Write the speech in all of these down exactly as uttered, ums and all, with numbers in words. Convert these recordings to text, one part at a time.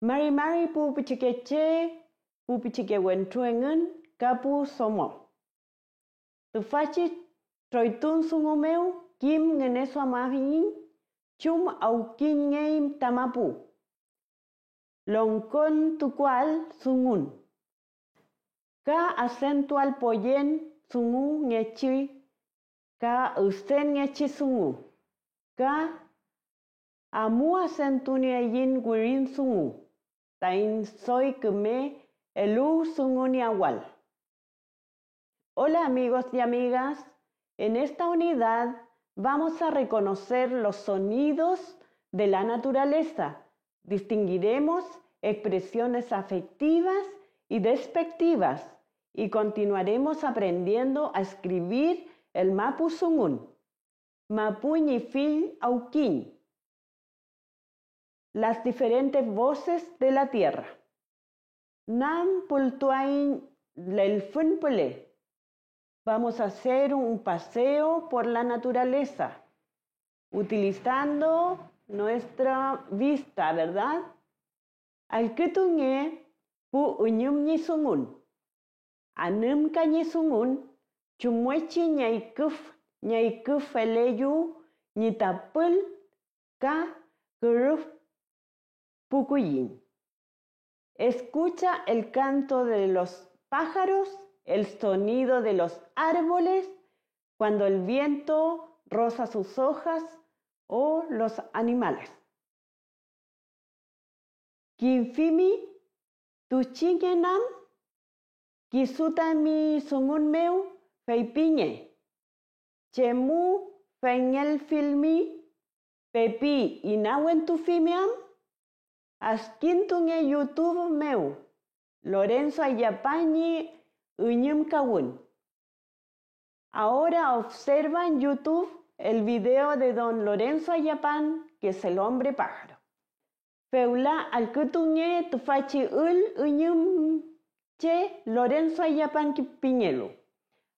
Mari mari pu pichikeche, pu pichike wentru engün ka pu domo. Tüfachi troytun dungu mew kim ngüneduamafiyiñ chum awkiñngey ta mapu. Longkontukuael dungun, ka acentuael poyen dungu ngechi ka üden ngechi dungu, ka amu acentunieyiñ wirin dungu taiñ doy küme eluwdungunieael. Hola amigos y amigas, en esta unidad vamos a reconocer los sonidos de la naturaleza. Distinguiremos expresiones afectivas y despectivas y continuaremos aprendiendo a escribir el mapudungun, mapu ñi fill awkiñ. Las diferentes voces de la tierra. Nampültuaiñ lelfün püle. Vamos a hacer un paseo por la naturaleza, utilizando nuestra vista, ¿verdad? Allkütunge pu üñüm ñi dungun. Anümka ñi dungun chumngechi ñayküf-, ñayküfeleyu ñi tapül ka kürüf pukuyiñ. Escucha el canto de los pájaros, el sonido de los árboles, cuando el viento roza sus hojas o los animales. Kimfimi tuchingen am kisu tami dungun mew feypinge: ¿Chemu fengelfilmi? ¿Pepi inawentufimi am? Adkintunge YouTube mew Lorenzo Ayapán ñi üñümkawün. Ahora observa en YouTube el video de don Lorenzo Ayapán, que es el hombre pájaro. Fewla allkütunge tüfachi ül üñüm che Lorenzo Ayapán ki-, pingelu.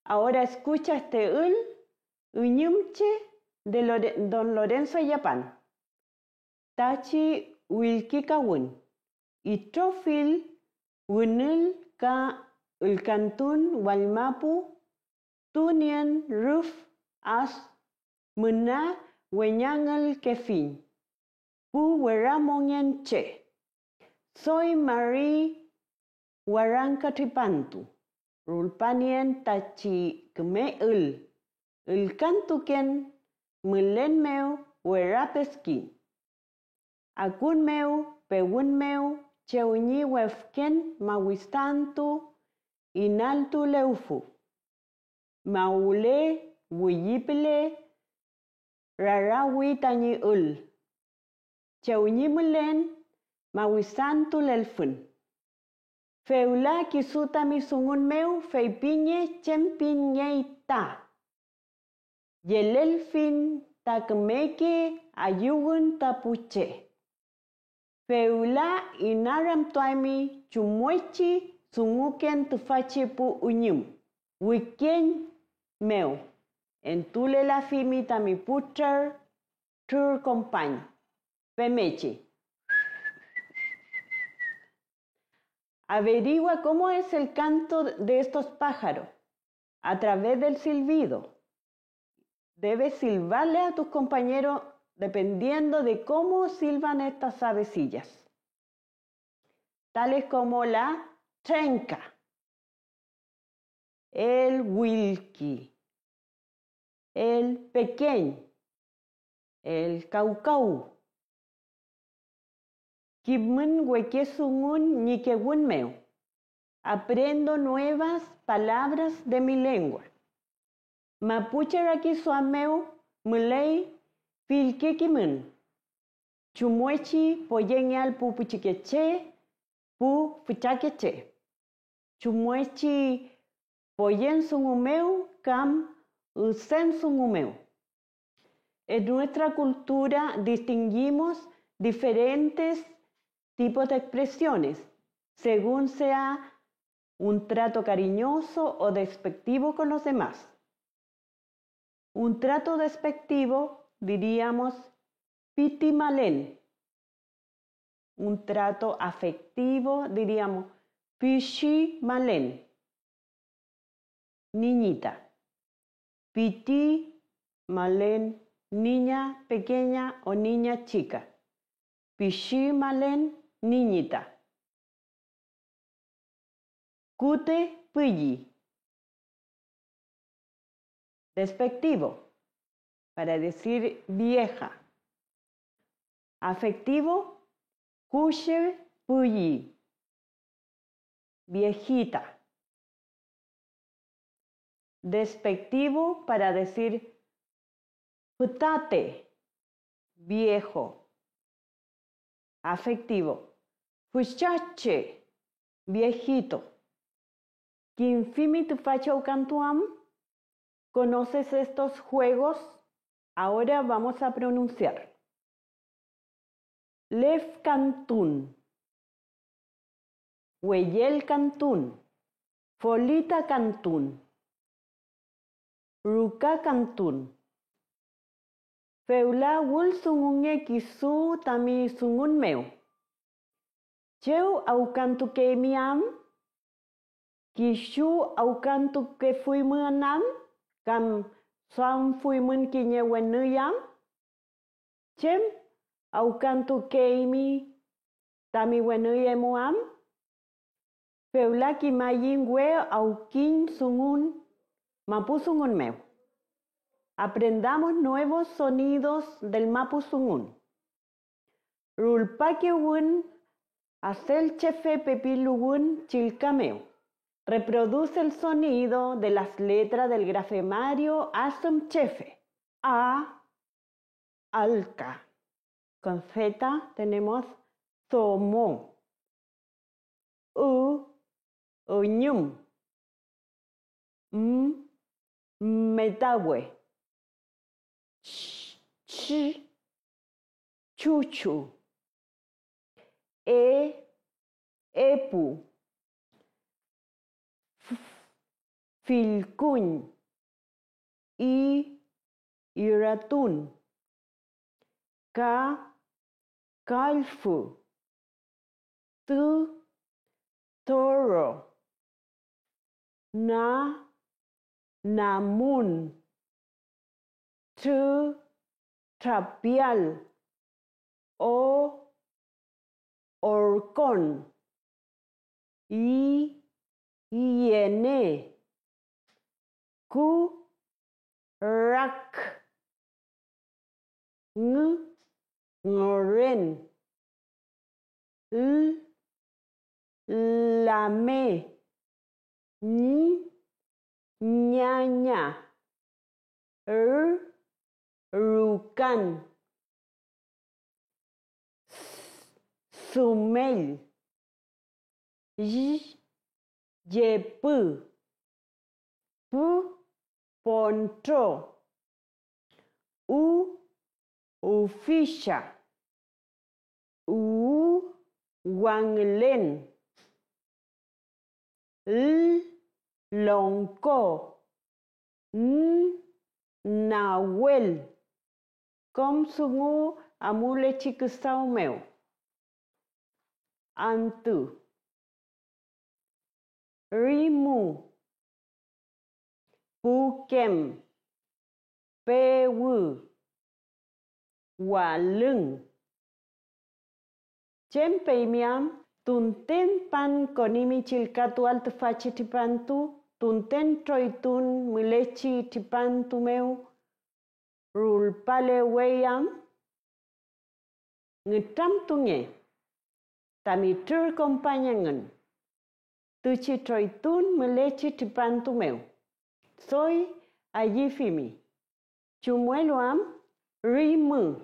Ahora escucha este ül üñüm che de Lore-, don Lorenzo Ayapán. Tachi willkikawün, itrofill wünül ka ülkantun wallmapu, tunien rüf as müna weñangülkefiñ pu wera mongen che. Doy mari warangka tripantu, rulpanien tachi küme ül, ülkantuken mülen mew wera peski. Akun mew, pewün mew, chew ñi wefken mawisantu inaltu lewfu. Mawle, wüyi püle, rarawi tañi ül. Chew ñi mülen mawisantu lelfün. Fewla kisu tami dungun mew feypinge chem pingey ta. Yelelfiñ ta kümeke ayüwün ta pu che. Fewla inaramtuaymi chumngechi dunguken tüfachi pu üñüm wiken mew, entulelafimi tami pu trür, trür kompañ femngechi. Averigua cómo es el canto de estos pájaros a través del silbido. Debes silbarle a tus compañeros dependiendo de cómo silban estas avecillas, tales como la trenka, el wilki, el pequeñ, el caucau. Kimün weke dungun ñi kewün mew. Aprendo nuevas palabras de mi lengua. Mapuche rakiduam mew müley fillke kimün. Chumngechi poyengeael pu pichikeche, pu füchakeche. Chumngechi poyen dungu mew kam üden dungu mew. En nuestra cultura distinguimos diferentes tipos de expresiones, según sea un trato cariñoso o despectivo con los demás. Un trato despectivo diríamos piti malen. un trato afectivo, diríamos, pichi malen, niñita. Piti malen, niña pequeña o niña chica. Pichi malen, niñita. Kute pülli. Despectivo, para decir vieja. Afectivo, kuche pülli, viejita. Despectivo, para decir fütate, viejo. Afectivo, füchache, viejito. ¿Kimfimi tüfachi awkantu am? ¿Conoces estos juegos? Ahora vamos a pronunciar. Lefkantun, weyelkantun, folita kantun, ruka kantun. Fewla wüldungunge kisu tami dungun mew. ¿Chew awkantukeymi am? ¿Kisu awkantukefuymün am? ¿Kam duamfuymün kiñe wenüy am? ¿Chem awkantukeymi tami wenüy emu am? Fewla kimayiñ we awkiñ dungun mapu dungun mew. Aprendamos nuevos sonidos del mapu dungun. Rulpakewün adelchefe pepiluwün chillka mew. Reproduce el sonido de las letras del grafemario asümchefe. A, alka. Con Z tenemos domo. Ü, üñüm. M, metawe. Ch, ch, chuchu. E, epu. F, fillkuñ. I, iratun. Ka, kallfü. Tü, toro. Na, namun. Trü, trapial. O, orkon. I, yene. Ku, rak. Ng, ngoren. L, lame. Ñ, ñaña. R, rukan. S, sumell. Ll, llepü. P, pontro. U, ufisha. U, wangülen. L, longko. N, nawel. Kom dungu amulechi küdaw mew. Antü. Rimu. Pukem. Pewü. Walüng. ¿Chem peymi am? Tunten pan konimi chillkatuael tüfachi tripantu, tunten troytun mülechi tripantu mew rulpalewey am? Ngütramtunge tami trür kompañ engün tüchi troytun mülechi tripantu mew. Doy ayüfimi. ¿Chumngelu am? Rimu.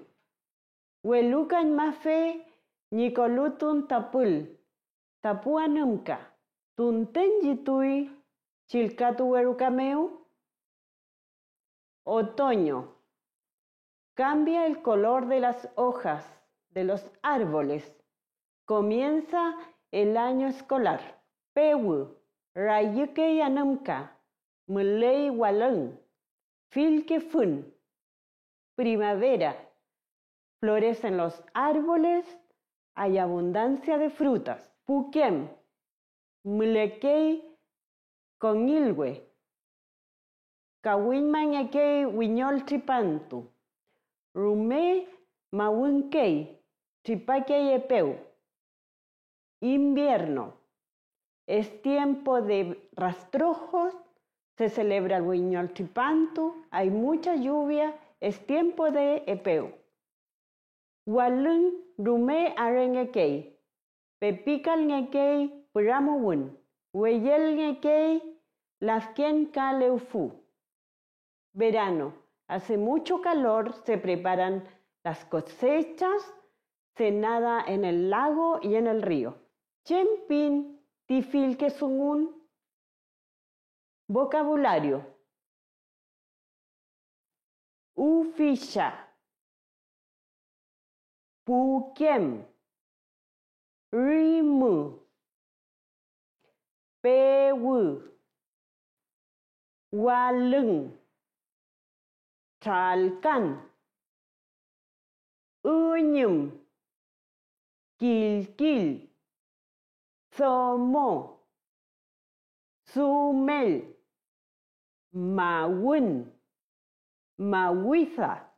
Welukañmafe ñi kolutun tapül, tapu anümka, tunten llituy chillkatuwe ruka mew. Otoño. Cambia el color de las hojas de los árboles. Comienza el año escolar. Pewü, rayükey anümka, müley walüng, fillke fün. Primavera, florecen los árboles, hay abundancia de frutas. Pukem, mülekey kongilwe. Kawiñmangekey wiñol tripantu. Rume mawünkey, tripakey epew. Invierno. Es tiempo de rastrojos, se celebra el wiñol tripantu, hay mucha lluvia, es tiempo de epew. Walüng rume arengekey, pepikalngekey püramuwün, weyelngekey lafken ka lewfu. Verano. Hace mucho calor, se preparan las cosechas, se nada en el lago y en el río. ¿Chem pin ti fillke dungun? Vocabulario. Ufisa, pukem, rimü, pewü, walüng, tralkan, üñüm, killkill, domo, sumell, mawün, mawida,